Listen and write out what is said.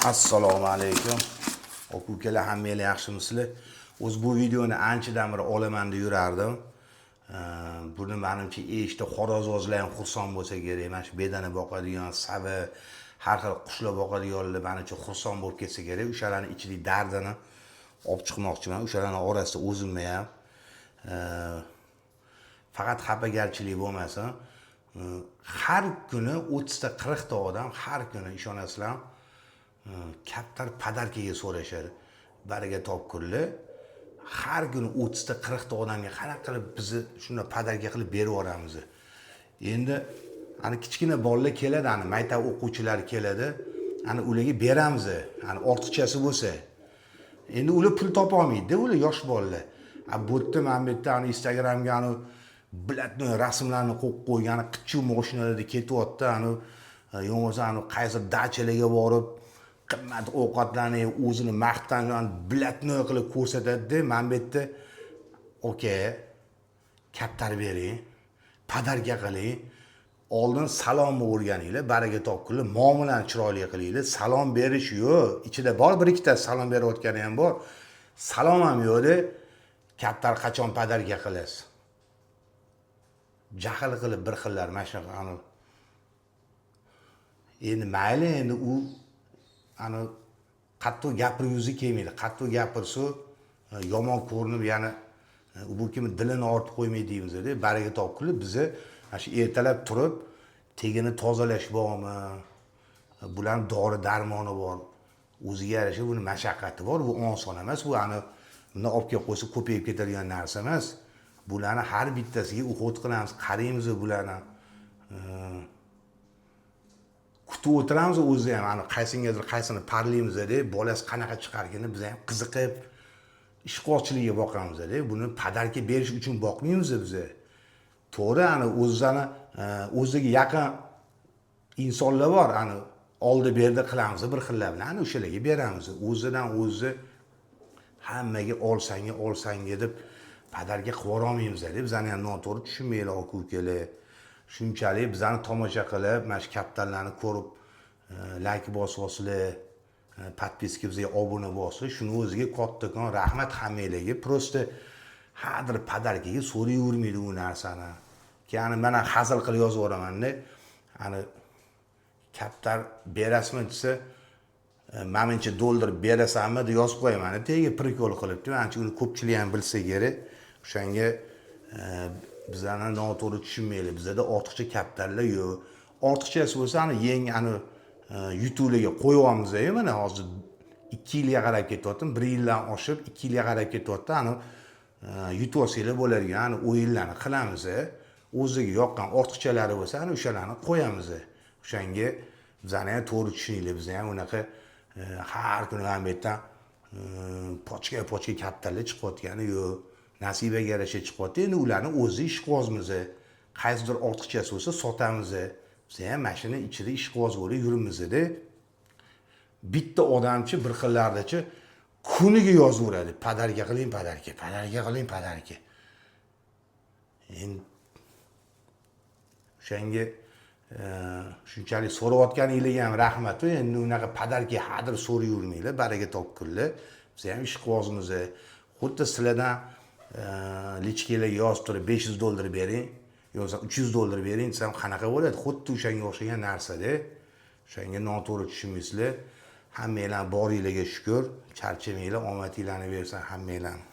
Assalomu alaykum, aka ukalar, hammanglar yaxshimisizlar? O'zi bu videoni anchadan beri olaman deb yurardim. Buni manimcha eshitib xo'rozozlar ham xursand bo'lsa kerak. Mana shu bedana boqadigan, savi, har xil qushlar boqadiganlar manimcha xursand bo'lib ketsa kerak. O'shalarni ichidagi dardini olib chiqmoqchiman. O'shalarni orasida o'zimni ham. Faqat xafagarchilik bo'lmasin. Har kuni 30 ta, 40 ta odam har kuni, ishonasizlarmi, kaptar подарка ga so'rashadi. Baraka topkurlar, har kuni 30 ta, 40 ta odamga qanaqa qilib bizni shunday подарка qilib berib yuboramiz? Endi ani kichkina bolalar keladi, ani maktab o'quvchilari keladi, ani ularga beramiz, ani ortiqchasi bo'lsa. Endi ular pul topolmaydida, ular yosh bolalar. A bu yerda, mana bu yerda ani Instagramga ani блатной rasmlarni qo'yib qo'ygan, qichuv moshinalarda ketyapti, ani yo bo'lmasa ani qaysi dachalarga borib, qimmat ovqatlarni yeb, o'zini maqtangan, блатной qilib ko'rsatadida. Mana bu yerda: "Aka, kaptar bering, подарка qiling." Oldin salomni o'rganinglar, baraka topkunlar, muomalani chiroyli qilinglar. Salom berish yo'q, ichida bor, bir ikkita salom berayotgani ham bor, salom ham yo'qda. "Kaptar qachon подарка qilasiz?" Jahl qilib bir xillar mana shunaqa. Ani endi mayli, endi u ani qattiq gapirib yuzi kelmaydi. Qattiq gapirsa, yomon ko'rinib, yana bu kim dilini og'ritib qo'ymaydi deymizda. Baraka topkunlar, bizni mana shu ertalab turib tegini tozalash bormi, bularni dori darmoni bor, o'ziga yarasha buni mashaqqati bor. Bu oson emas. Bu ani bundan olib kelib qo'ysa, ko'payib ketadigan narsa emas. Bularni har bittasiga уход qilamiz, qaraymiz bularni, kutib o'tiramiz. O'zi ham ani qaysingadir qaysini parlaymiz deb, bolasi qanaqa chiqarkin, biz ham qiziqib, ishqibozchiligiga boqamizda. Buni подарка berish uchun boqmaymiz biza. To'g'ri, ani o'zini o'ziga yaqin insonlar bor, ani oldi berdi qilamiz bir xillar bilan, ana o'shalarga beramiz. O'zidan o'zi hammaga olsanga olsanga deb подарка qilib yuborolmaymiz. Bizani ham noto'g'ri tushunmanglar, aka ukalar. Shunchalik bizani tomosha qilib, mana shu kaptarlarni ko'rib, layk bosyapsizlar, подписка, bizga obuna bo'lsizlar, shuni o'ziga kattakon rahmat hammanglarga. Просто hadir подарка ga so'rayvermaydi u narsani. Keyin mana hazil qilib yozib yuboramanda, ani "Kaptar berasizmi?" desa, "Manimcha doldirib berasanmi?" deb yozib qo'yaman tagiga, прикол qilib. Manimcha, uni ko'pchilik ham bilsa kerak. O'shanga bizlarni noto'g'ri tushunmanglar, bizada ortiqcha kaptarlar yo'q. Ortiqchasi bo'lsa, ani yangi ani yutuqlarga qo'yyapmiz. Mana hozir 2 yilga qarab ketyaptim, bir yildan oshib 2 yilga qarab ketyapti. Ani yutib olsanglar bo'ladigan ani o'yinlarni qilamiz. O'ziga yoqqan ortiqchalari bo'lsa, ana o'shalarni qo'yamiz. O'shanga bizani ham to'g'ri tushuninglar. Biz ham unaqa har kuni mana bu yerdan pochka pochka kaptarlar chiqayotgani yo'q, nasibaga yarasha chiqyapti. Endi ularni o'zi ishqibozmiz, qaysidir ortiqchasi bo'lsa, sotamiz. Biz ham mana shuni ichida ishqiboz bo'lib yuribmizda. Bitta odamchi, bir xillardachi, kuniga yozaveradi: "Подарка qiling, подарка, подарка qiling, подарка." Endi o'shanga shunchalik so'rayotganinglarga ham rahmat. Endi unaqa подарка hadir so'rayvermanglar, baraka topkunlar. Biz ham ishqibozmiz. Xuddi sizlardan личка larga yozib turib, "500 dollar bering yo bo'lmasa 300 dollar bering" desam, qanaqa bo'ladi? Xuddi o'shanga o'xshagan narsada. O'shanga noto'g'ri tushunmaysizlar. Hammanglar boringlarga shukur, charchamanglar, omadinglarni bersin hammanglarni.